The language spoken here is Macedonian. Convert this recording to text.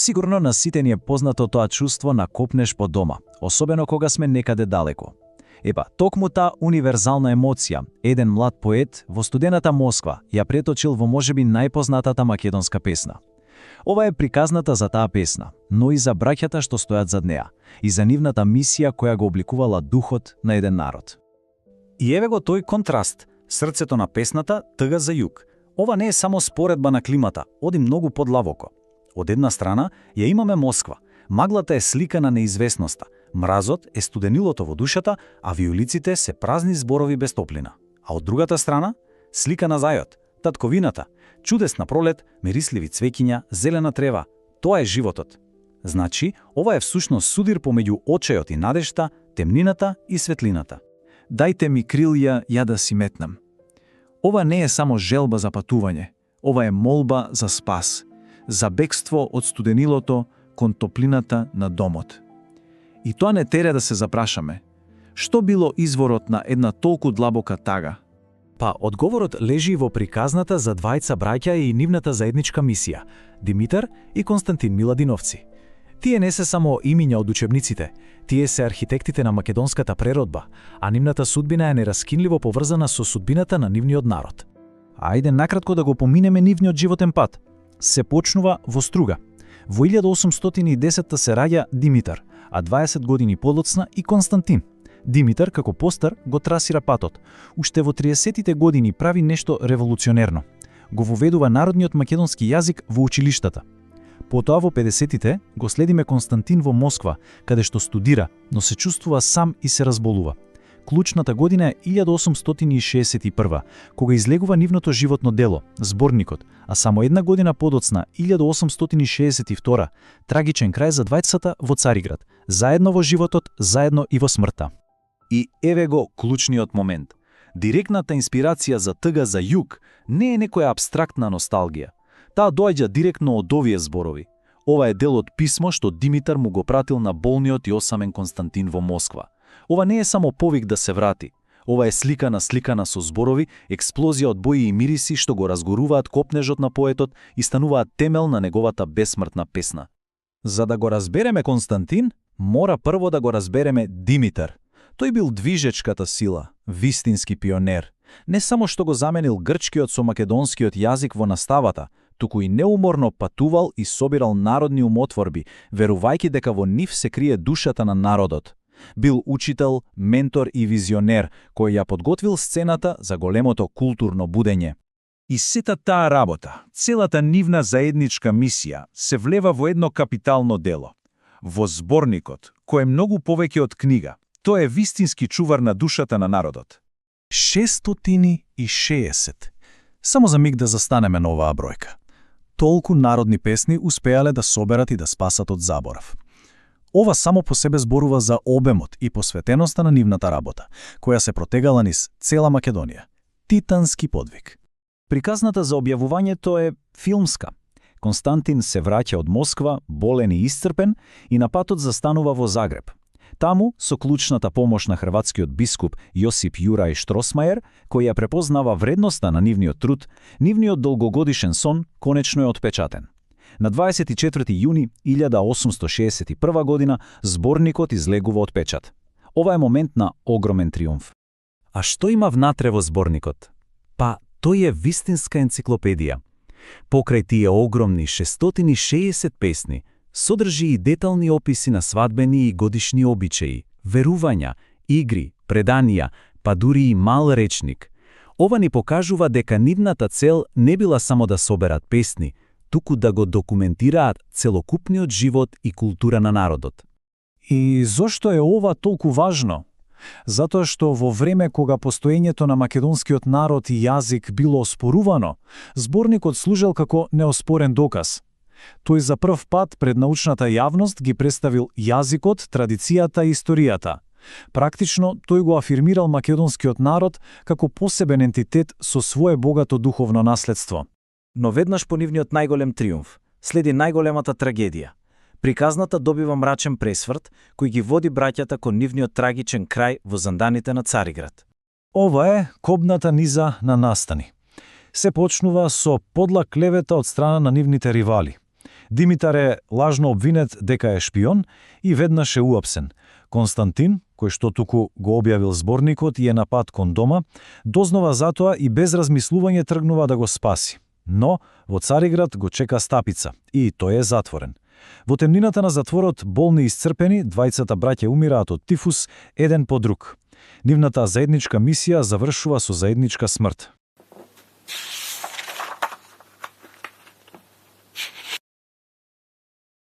Сигурно на сите ни е познато тоа чувство на копнеш по дома, особено кога сме некаде далеко. Епа, токму таа универзална емоција, еден млад поет во студената Москва ја преточил во можеби најпознатата македонска песна. Ова е приказната за таа песна, но и за браќата што стојат зад неа, и за нивната мисија која го обликувала духот на еден народ. И еве го тој контраст, срцето на песната тъга за југ. Ова не е само споредба на климата, оди многу подлабоко. Од една страна ја имаме Москва. Маглата е слика на неизвестноста, мразот е студенилото во душата, а виолиците се празни зборови без топлина. А од другата страна, слика на зајот, татковината, чудесна пролет, мирисливи цвеќиња, зелена трева. Тоа е животот. Значи, ова е всушност судир помеѓу очајот и надежта, темнината и светлината. Дајте ми крилја, ја да си метнам. Ова не е само желба за патување, ова е молба за спас, за бегство од студенилото кон топлината на домот. И тоа не тере да се запрашаме. Што било изворот на една толку длабока тага? Па, одговорот лежи во приказната за двајца браќа и нивната заедничка мисија – Димитар и Константин Миладиновци. Тие не се само имиња од учебниците, тие се архитектите на македонската преродба, а нивната судбина е нераскинливо поврзана со судбината на нивниот народ. Ајде накратко да го поминеме нивниот животен пат. Се почнува во Струга. Во 1810 се раѓа Димитар, а 20 години подоцна и Константин. Димитар, како постар, го трасира патот. Уште во 30-тите години прави нешто револуционерно. Го воведува народниот македонски јазик во училиштата. Потоа во 50-тите го следиме Константин во Москва, каде што студира, но се чувствува сам и се разболува. Клучната година е 1861, кога излегува нивното животно дело, зборникот, а само една година подоцна, 1862, трагичен крај за двајцата во Цариград, заедно во животот, заедно и во смртта. И еве го клучниот момент. Директната инспирација за тъга за југ не е некоја абстрактна носталгија. Таа доаѓа директно од овие зборови. Ова е дел од писмо што Димитар му го пратил на болниот и осамен Константин во Москва. Ова не е само повик да се врати. Ова е сликана со зборови, експлозија од бои и мириси што го разгоруваат копнежот на поетот и стануваат темел на неговата бесмртна песна. За да го разбереме Константин, мора прво да го разбереме Димитар. Тој бил движечката сила, вистински пионер. Не само што го заменил грчкиот со македонскиот јазик во наставата, туку и неуморно патувал и собирал народни умотворби, верувајќи дека во нив се крие душата на народот. Бил учител, ментор и визионер, кој ја подготвил сцената за големото културно будење. И сета таа работа, целата нивна заедничка мисија, се влева во едно капитално дело. Во зборникот, кој е многу повеќе од книга, тој е вистински чувар на душата на народот. 660. Само за миг да застанеме на оваа бројка. Толку народни песни успеале да соберат и да спасат од заборав. Ова само по себе зборува за обемот и посветеноста на нивната работа, која се протегала низ цела Македонија. Титански подвиг. Приказната за објавувањето е филмска. Константин се враќа од Москва, болен и исцрпен, и на патот застанува во Загреб. Таму, со клучната помош на хрватскиот бискуп Јосип Јурај Штросмајер, кој ја препознава вредноста на нивниот труд, нивниот долгогодишен сон конечно е отпечатен. На 24 јуни 1861 година зборникот излегува од печат. Ова е момент на огромен триумф. А што има внатре во зборникот? Па, тој е вистинска енциклопедија. Покрај тие огромни 660 песни, содржи и детални описи на свадбени и годишни обичаи, верувања, игри, преданија, па дури и мал речник. Ова ни покажува дека нивната цел не била само да соберат песни, туку да го документираат целокупниот живот и култура на народот. И зошто е ова толку важно? Затоа што во време кога постоењето на македонскиот народ и јазик било оспорувано, зборникот служел како неоспорен доказ. Тој за прв пат пред научната јавност ги представил јазикот, традицијата и историјата. Практично, тој го афирмирал македонскиот народ како посебен ентитет со свое богато духовно наследство. Но веднаш по нивниот најголем триумф, следи најголемата трагедија. Приказната добива мрачен пресврт, кој ги води браќата кон нивниот трагичен крај во занданите на Цариград. Ова е кобната низа на настани. Се почнува со подла клевета од страна на нивните ривали. Димитар е лажно обвинет дека е шпион и веднаш е уапсен. Константин, кој што туку го објавил зборникот и е на пат кон дома, дознава затоа и без размислување тргнува да го спаси. Но во Цариград го чека Стапица и тој е затворен. Во темнината на затворот, болни и исцрпени, двајцата браќа умираат од тифус еден по друг. Нивната заедничка мисија завршува со заедничка смрт.